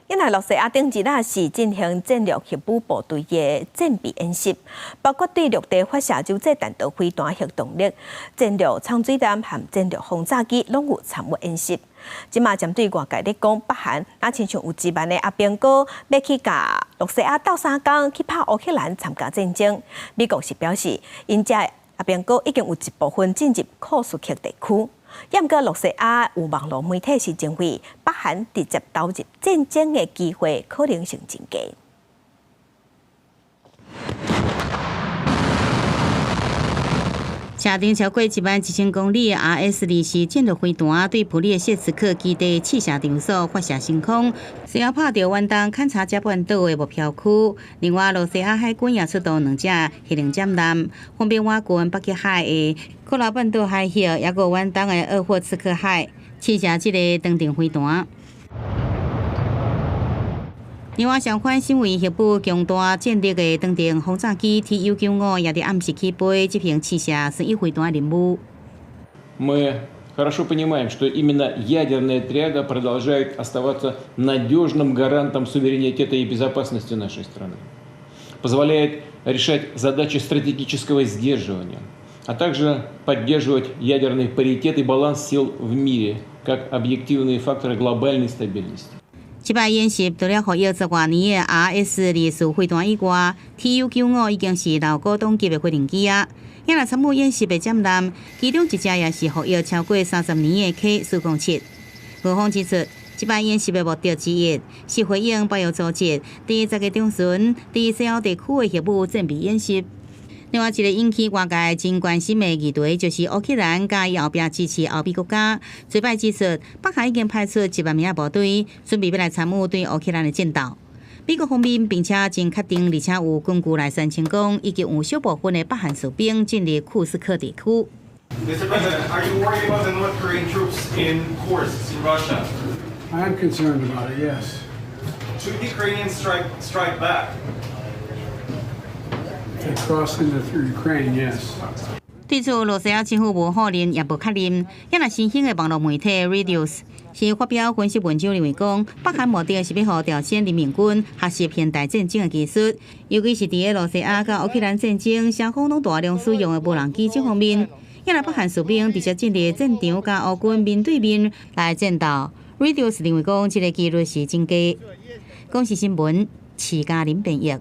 因為露西亞頂日啊是進行戰略核武部隊的戰備演習，包括對陸地發射洲際彈道飛彈核動力、戰略長水艦和戰略轟炸機攏有參與演習。這馬針對外界咧講，北韓若親像有1萬个阿兵哥欲去共露西亞鬥相共去拍烏克蘭參加戰爭，美國是表示，𪜶遮阿兵哥已經有一部分進入庫斯克地區。毋過，露西亞有網路媒體是認為，北韓直接投入戰爭的機會可能性真低。射程超過1萬1千公里的 RS-24戰略飛彈對普列謝茨克基地試射場所發射升空，隨後拍著遠東坎察加半島的目標區。另外，露西亞海軍也出動兩隻核能艦艦，分別倚近北極海的科拉半島海域，抑閣遠東的鄂霍次克海試射這个長程飛彈。另外，相款身為核武強大戰力的長程轟炸機 TU-95也佇暗時起飛執行試射巡弋飛彈任務。 Мы хорошо понимаем, что именно ядерная триада продолжает оставаться надежным гарантом суверенитета и безопасности нашей страны, позволяет решать задачи стратегического сдерживания, а также поддерживать ядерный паритет и баланс сил в мире как объективные факторы глобальной стабильности. 這擺演習除了服役十外年的 RS-24飛彈以外，TU-95已經是老古董級的飛行機啊。也來參與演習的艦艦，其中一隻也是服役超過30年的 K-407。俄方指出，這擺演習的目的之一是回應北約組織佇10月中旬佇西歐地區的核武戰備演習。另外一個引起外界真關心的議題，就是烏克蘭佮伊後壁支持歐美國家。最擺指出，北韓已經派出1萬名部隊，準備欲來參與對烏克蘭的戰鬥。美國方面並且真確定，而且有根據來宣稱講，已經有小部分的北韓士兵進入庫斯克地區。 Mr. President, are you worried about the North Korean troops in Kursk in Russia? I am concerned about it, yes. Should Ukrainians strike back? They cross into Ukraine, yes. 對此，露西亞政府無否認，也無確認。也若新興的網路媒體 Reuters 是發表分析文章，認為講，北韓目的是欲予朝鮮人民軍學習現代戰爭的技術，尤其是佇咧露西亞佮烏克蘭戰爭，雙方攏大量使用的無人機這方面。也若北韓士兵直接進入戰場，佮烏軍面對面來戰鬥。Reuters 認為講，這个幾率是真低。公視新聞，徐嘉玲編譯。